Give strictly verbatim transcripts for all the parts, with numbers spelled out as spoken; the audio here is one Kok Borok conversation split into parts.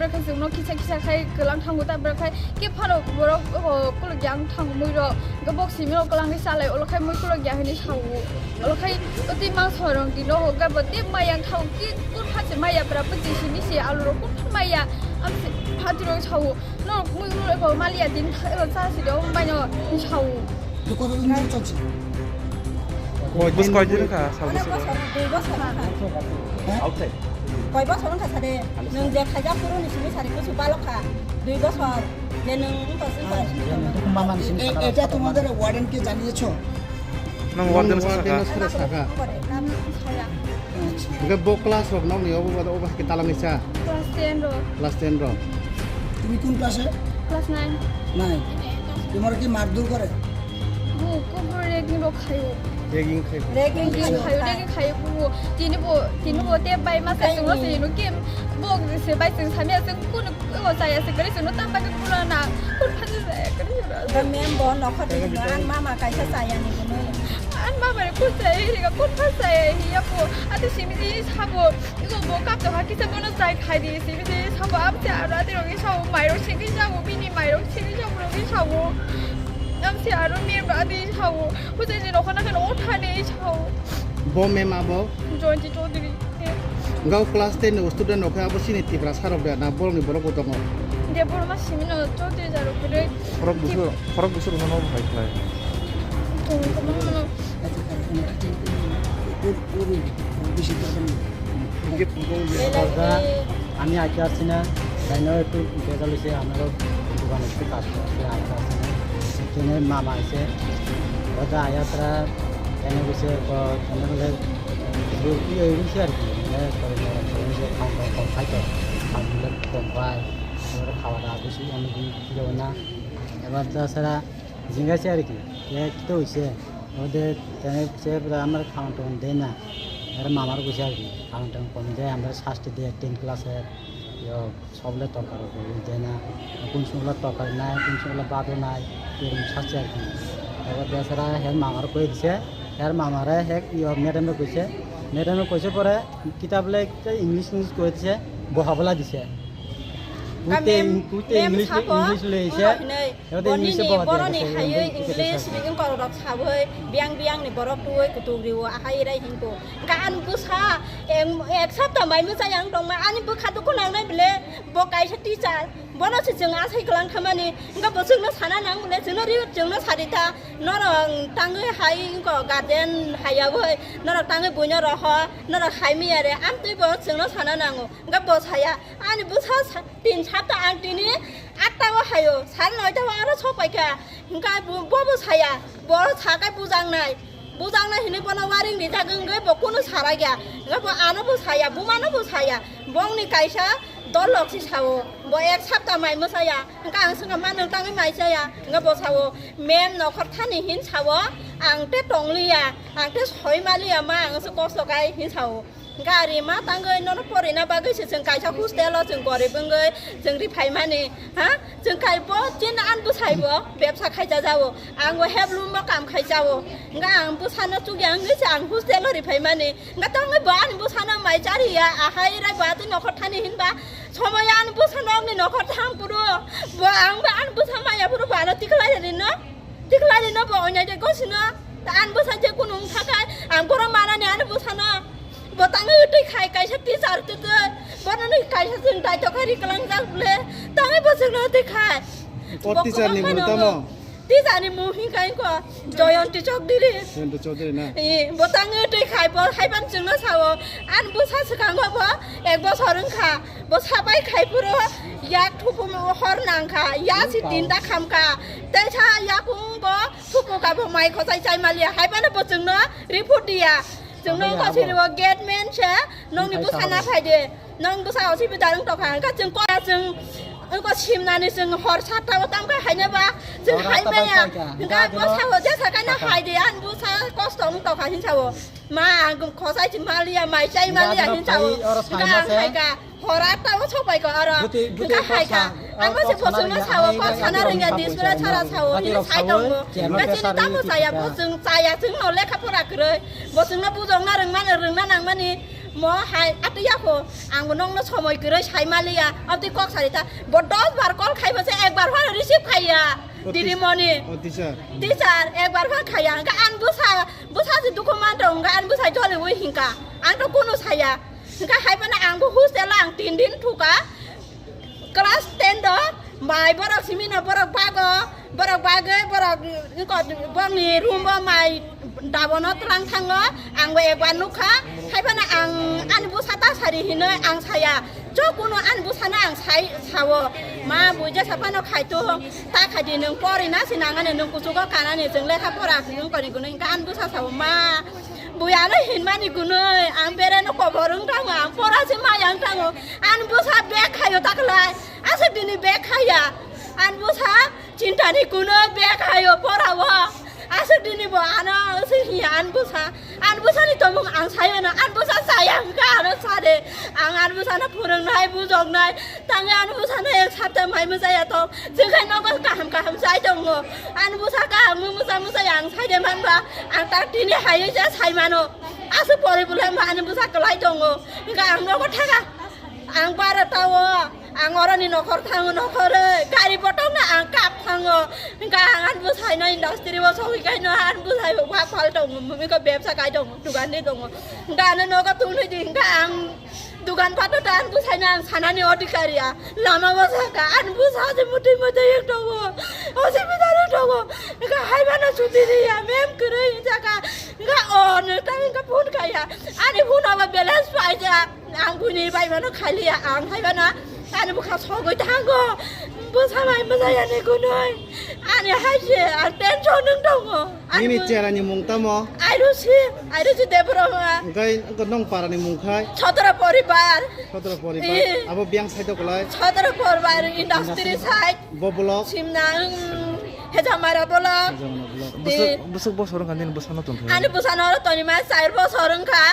Khe chwngno kisa kisa khai kwlang thango, ta bwrwk khai khe phano borok, o, kuluk yang thango mui rok. Hwnkhe bok simi rok kwlangwi chalai, olo khai mui kuluk ya hinwi sao. Olo khai o twi mangso rok dino hwnkhe bo tei maya wng thango, ki kun pha se maya bwra bwtwi simi se alu rok kun pha maya. Am se phatwi rok sao. No mui kuluk eko maliya din eko cha si do, baino sao. Koi din, koi din kha, sabo se. Bosor, dui bosor wngkha. Hah? Koi bosor wngkha sade? Nwng je khaijak phuru ni simi sari kusu balok kha. Dui bosor. Je nwng wngkha sini sari simi tongma. এ-, এটা তোমাদের ওয়ার্ডেনকে জানিয়েছো? Nwng warden sa kha. Warden sa kha. Hwnkhe bo class rok nokni obo, obo, obo hai khe talangwi cha? Class ten rok. Class ten rok. তুমি কোন ক্লাসে? Class nine. Nine. তোমার কি মারধর করে? Bo kubur ragging rok khaio. Ragging khai. Ragging khaio, ragging khaio bo. Tini bo, tini bo te bai ma sa chwngno se ino ke bo se bai chwng samya chwng kunu o chaya se kare chwngno tam bai kura na. Kun pha se kare chwngno. Ba mem bo nokha de an mama kaisa chaya ni bono. An mama re kun chaya ri ga kun pha chaya hi ya ko. Ate simi di sabo. Iko bo kap to ha kisa bono chai khai di simi di sabo. Ab te ara de ro sabo mai ro simi jago bini mai ro simi jago ro sabo. Am se aro mir ba di sao. Hujai ni nokha nakha no thani sao. Bo mem abo? Joyonti Chaudhary. Gao class ten ni student rok khe abo sini Tipra sarok da na bolong ni borok bo tongo? De borok ma simi no Chaudhary jaro khe dei. Khorok busur, khorok busur no no hai khlai. Tong tong no. Belai. Oja, ami aike asina, taino ektu bejal hoise, amaro dogan ektu kaj korte aike asina. Tini mama aise, oja aya tara, taino hoise, ko, taino bole, bu, iye, hoise ar ki, mane, ko, ko, ko, hoise, kham, kham, kham, khai to, kham, bole, kham, khai, aro khawa da, hoise, ami, ki, ki, na, ebar da sara, jingai se ar ki, ye, kito hoise, ode, taino, se, bole, amar kham, kham, de na, aro mamar hoise ar ki, kham, kham, kham, de, amar sasti de, ten class, yo, Soble tokar rok bo dena, kun sungla tokar nai, kun sungla bado nai, erum sachi ar ki. Ego besara her mamar koi dise, her mamare hek iyo madam rok koise, madam rok koise pore kitab le English English koi dise, boha bola dise. Kute, kute English, English le ise. Ode English ni, borok ni hayoi English ni wngkor rok sawi, biang biang ni borok tui kutuk riwo, ahai rai hingko. Gan bwsa, em, ek sapta mai mwchai ang tongma, ani bwkha dukhu nangnai bile, bo kaisa teacher, bono se chwng asai kwlang khamani, hingke bo chwngno sana nang bile, chwngno ri, chwngno sari ta, norok tangwi hai wngko guardian hai yawi, norok tangwi buino roho, norok hai miyare, amtwi bo chwngno sana nango, hingke bo saya, ani bwsa sa-, tin sapta ang tini atta o hayo, sari noita o aro sok paikha, hingke bo, bo bo saya, bo sakai bujangnai. Bujakna hinwi bono waring rijak wngwi bo kunu sara ya. Hwnkhe bo ano bo saya, buma no bo saya. Bongni kaisa dolok si sao. Bo ek sapta mai mwsaya. Hwnkhe ang swngkha ma nwng tangwi mai chaya. Hwnkhe bo sao, "Mem nokhor thani hin sao, ang te tongliya, ang te soi maliya ma, ang se kosto kai," hin sao. Gari ma tangwi nono porina bagwi se chwng kaisa hostel o chwng gorib wngwi chwng riphaimani, ha? Chwng khai bo chini ani bwsai bo bebsa khaijajao, ang bo heblum bo kam khaijao. Hwnkhe ang bwsano chukya wngwi se ang hostel o riphaimani. Hwnkhe tongwi bo ani bwsano mai chariya, ahai rai bo atwi nokhor thani hinba somoyo ani bwsa nokni nokhor thang phuru bo ang bo ani bwsa maya phuru bo ano tikhlai rino. Tikhlai rino bo oinai de gosino. Ta ani bwsa je kunu wngkha khai, ang bono manani ani bwsano. Bo tangwi twi khai kaisa teacher twi twi. Bono ni kaisa chwng daito khai ri kwlangjak bwle. Tangwi bo chwngno twi khai. O teacher ni mung tamo? Teacher ni mung hinkhai ko Joyonti Chowdhury. Joyonti Chowdhury na? Eh, bo tangwi twi khai bo haiban chwngno sao. Ani bwsa swkango bo ek bosor wngkha. Bo sabai khai phuru yak thupu hor nangkha. Ya si tinta khamkha. Tei sa yakung bo Thupu kabo mai khosai chai maliya, hai phano bo chwngno report diya. Chwngno wngkha siribo gate man se, nongni bwsa na phai de. Nong bwsa osibida wng tokha, hwnkha chwng ko, chwng wngkha simnani chwng hor satta o tangkha haino ba chwng hai maya. Hwnkha bwsa o jesa kaino hai de, ani bwsa kosto wng tokha hinsa o. Ma, ang khosai si maliya, mai chai maliya hinsa o. Hwnkha ang hai ka. Hora ta o sok bai ko aro. Buti, buti hwnkha hai ka. Ang bo se bosongno sao, kok sana rwngya, display sara sao, hini sai tongo. Hwnkha chini tamo chaya, bosong chaya, chwngno lekha pora kwrwi. Bosongno bujokna rwngmani, rwngna nangmani. Mo hai atwi ya kho, ang bo nokno somoi kwrwi sai maliya, abtwi kok sari ta, bo dos bar call khai bo se ekbar phano receive khaiya. O tis-, Didi moni. O teacher. Teacher, ekbar phan khaiya, hwnkha ang bwsa, bwsa se dukhu man tong, hwnkha ang bwsa joli wi hwnkha, ang to kunu saya, hwnkha hai phano ang bo hostel ang tin din thuka. Class ten do, mai borok simi no borok bago, borok bagwi borok, iko, bongni room bo mai dabono tlang thango, ang bo ekbar nukha, hai phano ang ani bwsa ta sari hinwi ang saya, jo kuno ani bwsano ang sai sao, ma bui jesa phano khai tu, ta khai di nwng pori na si nangani nwng kuchugo kanani chwng lekha pora wng koni gunwi hwnkha ani bwsa sao ma. Bui ano hinmani gunwi ang bereno kobor wng thango, ang pora se maya wng thango. Ani bwsa bag khaio ta khlai. Aswk dini bag khaiya. Ani bwsa chintani gunwi bag khaio porao. Aswk dini bo ano se hiya ani bwsa. Ani bwsani tongmung ang saimano. Ani bwsa saya wngkha ano sade. Ang ani bwsano phwrwngnai, bujoknai. Tangwi ani bwsano ek sapta mai mwchaya tong. Chwngkhe nogo kaham kaham chai tongo. Ani bwsa kaham mwsa mwsa ang saide manba. Ang tak tini hai je sai mano. Aswk pori bwlai ma ani bwsa kwlai tongo. Hwnkha ang nogo thaga. Ang barota o. Ang oroni nokhor thango nokhoroi. Gari botokno ang kap thango. Hwnkha ang ani bwsaino industry o sogwi kaino ani bwsai bo wak pal tongo. Mumiko bebsa kai tongo. Dugan de tongo. Hwnkha ano nogo tungwi di. Hwnkha ang Dugan pato ta ani bwsaino ang sanani odhikar ya. Lama bwsaka ani bwsa je muti muti ek tongo. Hospital o tongo. Eka haibano chuti riya mem kwrwi jaka. Eka o no ta eka phone kaya. Ani phone aba balance paija. Ang buni bai mano khaliya ang haibana. Ani bwkha sogwi thango. Bwsa bai bwsa yani gunoi. Ani haise ang tension nung tongo. Nini cherani mung tamo? Airusi, Airusi Debbarma. Hwnkhe wngkha nong parani mung khai? Sotro poribar. Sotro poribar. Eh. Abo biyang side o kwlai? Sotro poribar industry side. Bo block? Simna, mm, Hejamara block. Hejamara block. Bwswk, eh, bwswk bosor wngkha nini bwsano tongthai? Ani bwsano oro tonima char bosor wngkha.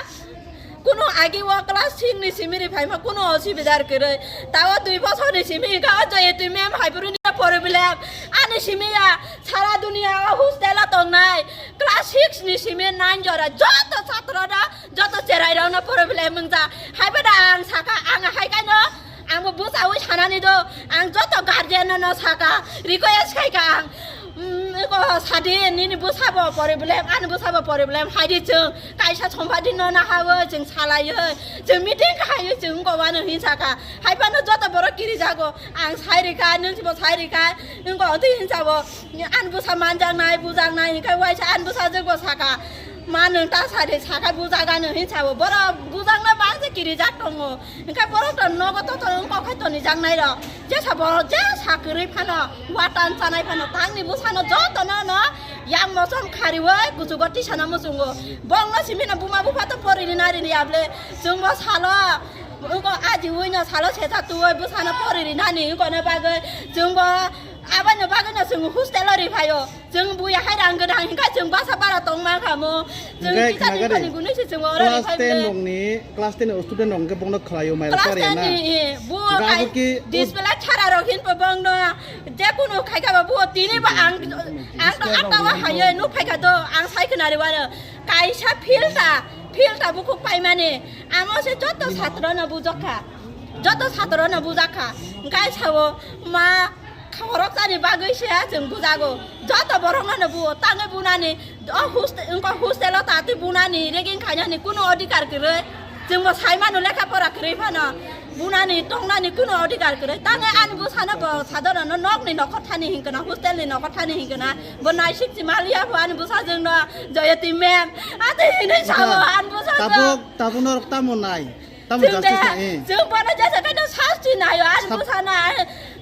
Kuno agi o class six ni simi ri phaima kuno osubidar kwrwi. Tawa dui bosor ni simi hwnkha o Joyoti ma'am hai phuru ni problem. Ani simi ya sara dunia o hostel o tongnai. Class six ni simi nine jora joto chatra da joto cherai rok no problem wngja. Hai bada ang saka ang hai kaino Ang bo bwsawi sanani do, ang joto guardian no saka, request khaika ang. Mm, eko sadi nini bwsabo problem, ani bwsabo problem, haidi chwng kaisa sompadi no nahawi chwng salaiwi, chwng meeting khaio chwng wngkha wano hin saka. Hai phano joto borok kirijago, ang sai rikha, nwng bo sai rikha, wngkha twi hin sabo. Ani bwsa manjaknai, bujaknai, hwnkhe waisa ani bwsajwkbo saka, "Ma nwng ta sadi, saka bujaga," nw hin sao. Borok bujakna bangse kirijak tongo. Hwnkhe borok to nogo to to wngkok khai tonijaknai rok. Jesa borok jesa kwrwi phano, watan chanai phano, tangni bwsano jotono no yang mosom khariwi kuchugo tisana muchungo. Bongno simino buma bupha to pori rina rini able. Chwngbo salo, wngkok ajiwi no salo sesa tuwi bwsano pori rinani wngkokno bagwi. Chwngbo Aboni bagwino chwng hostel o ri phaio. Chwng buya hai rang gwnang hwnkha chwng basa bara tong ma kha mo. Chwng teacher ni khani gunui se chwng oro ri phai bole. Class ten rokni, class ten ni student rok hwnkhe bongno khwlaio mai rok pariya na. Class ten ni, eh, bo display chara rok hin bo bongno je kunu khai kha bo tini bo ang, ang to ata o hayo nuk phai kha do ang sai khna ri waro. Kaisa filta, filta bukhuk paimani. Amo se joto satro no bujak kha. Joto satro no bujak kha. Hwnkhe sao ma Khorok chani bagwi se chwng bujago. Joto borokno no buo, tangwi bunani, o hoste-, wngkha hostel o tatwi bunani, ragging khainani kuno odhikar kwrwi. Chwngbo sai mano lekha pora kwrwi phano. Bunani, tongnani kuno odhikar kwrwi. Tangwi ani bwsano bo sadonano nokni nokhor thani hinkhe na, hostel ni nokhor thani hinkhe na. Bo naisik si maliya bo ani bwsajwkno, Joyoti ma'am. Ate hinwi sao ani bwsajwk. Tabuk, tabuk norok tamo nai? Tamo justice na, eh. Chwng bono jesa kaino sasti naio, ani bwsano,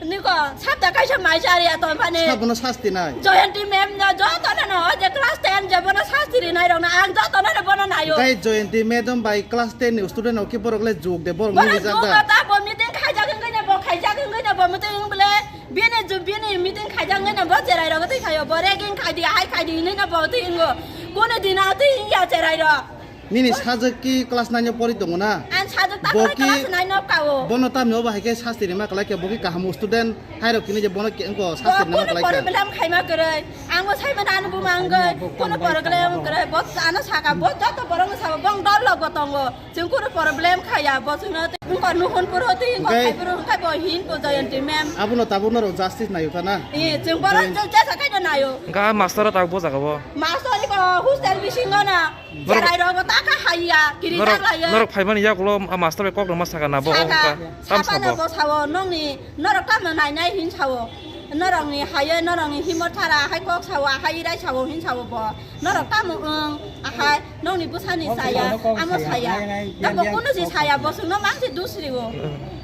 niko, sapta kaisa mai chariya tongmani. Sabo no sasti nai. Joyonti ma'am no, jotono no, o je class ten je bono sasti rinai rok no, ang jotono no bono naio. Gai Joyonti madam bai class ten ni student rok ki borok le jug de, borok ni jug da. Bo meeting khaijak wngwi no, bo khaijak wngwi no, bo meeting wng bole, bini ju, bini meeting khaijak wngwi no, bo cherai rok twi khaio, bo ragging khai di, hai khai di, hinwi no bo twi wngo. Kunu dina twi wngya cherai rok. Nini sajwk ki class nine o pori tongo na? Ang sajwk Bo ki Boki class nine o kao. Bono tamni obo hai khe sasti rima kwlai khe, bo ki kaham student hai rok kini je bono ke wngko sasti rima kwlai khe. Problem khaima kwrwi. Ang bo sai mano ano buma wngwi. Kono problem kwrwi. Bo ano saka, bo joto borok no sabo, bong dol logo tongo. Chwng kunu problem khaya, bo chwngno tei wngkha nuhun puro tei wngkha khai puro wngkha bo hin ko Jayanti ma'am. Abono tabuk norok justice nayo ta na? Eh, chwng borok jesa khai nayo. Wngkha master o tabuk bo jaga bo. Master ko hostel bisingo na. Norok, cherai rok bo taka haiya, kiri norok, jaglaiya. Norok phaimani yakulo a master bai kok rwma saka na bo. Saka, wngkha tam sabo. Bo sawo, nongni norok tamo nainai hin sawo. Norokni haiya, norokni himo thara hai kok sawo, hai rai sawo hin sawo bo. Norok tamo wng, ahai, nongni bwsani saya, amo saya. Tamo kuno si saya, bo sungno mangsi dusriwo.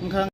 Wngkha.